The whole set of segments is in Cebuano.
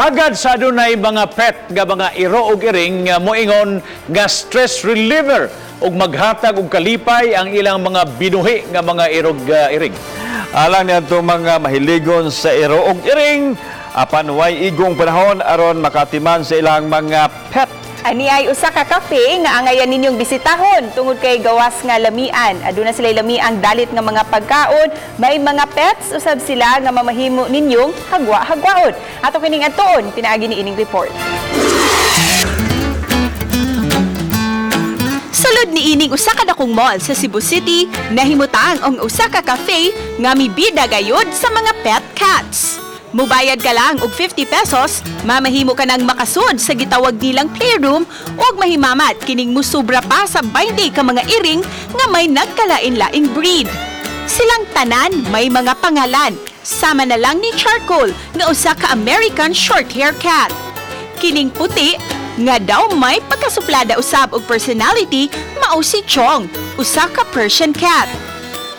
Sagad sa adunay mga pet nga mga iro og iring nga moingon nga stress reliever ug maghatag og kalipay ang ilang mga binuhi nga mga irog iring. Alang niadto mga mahiligon sa iro og iring, apan way igong panahon aron makatiman sa ilang mga pet. Ani ay usa ka cafe nga angayan ninyong bisitahon tungod kay gawas nga lamian. Aduna sila lamiang dalit nga mga pagkaon, may mga pets usab sila nga mamahimo ninyong hagwa-hagwaon. Ato kining adtuon pinaagi ni ining report. Sulod ni ining usa ka dakong mall sa Cebu City, nahimutang ang usa ka cafe nga mibida gayud sa mga pet cats. Mubayad ka lang og 50 pesos, mamahimo ka nang makasud sa gitawag nilang playroom ug mahimamat kining musubra pa sa 20 ka mga iring nga may nagkalain-laing breed. Silang tanan may mga pangalan, sama na lang ni Charcoal nga usa ka American Shorthair cat. Kining puti nga daw may pagkasuplada usab og personality mao si Chong, usa ka Persian cat.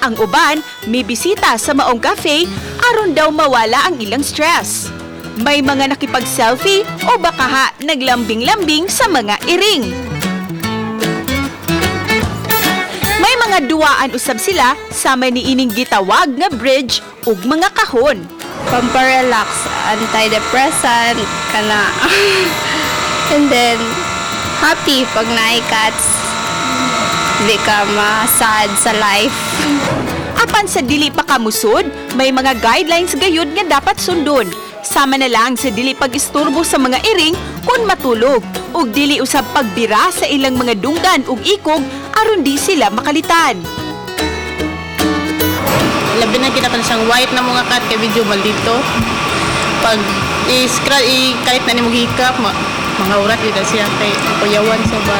Ang uban may bisita sa maong cafe aron daw mawala ang ilang stress. May mga nakipag-selfie o baka ha naglambing-lambing sa mga iring. May mga duwaan usab sila sa may niining gitawag nga bridge ug mga kahon. Pamparelax, antidepressant, kana. And then, happy pag naay cats. Di ka ma-sad sa life. Apan sa dili pa kamusod, may mga guidelines gayud nga dapat sundon. Sama na lang sa dili pag-isturbo sa mga iring kung matulog ug dili usab pagbira sa ilang mga dunggan ug ikog aron di sila makalitan. Labi na kita siyang white na mga cat kay medyo maldito. Pag i-scratch, i-kahit na ni mo hikap, mga urat yun na siya kay kuyawan sa ba.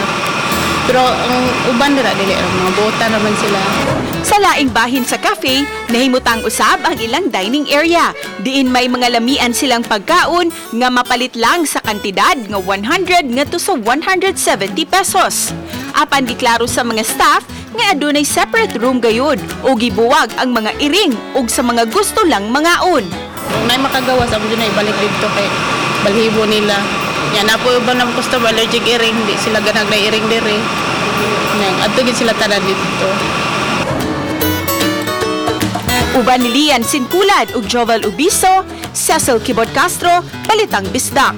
Pero ang uban dira dili mga bota naman sila. Sa laing bahin sa cafe, nahimutang usab ang ilang dining area. Diin may mga lamian silang pagkaon nga mapalit lang sa kantidad nga 100 ngadto sa 170 pesos. Apan giklaro sa mga staff nga adunay separate room gayud o gibuwag ang mga iring ug sa mga gusto lang mangaon. Kung naay makagawas, amo na ibalik dito kay balhibo nila. Yan na po uban ng customer allergic iring, di sila ganag na iring diri. Nang adto gid sila tanan dito. Uban ni Lian Sinkulad ug Jovel Ubiso, Cecil Kibot Castro, Balitang Bisdak.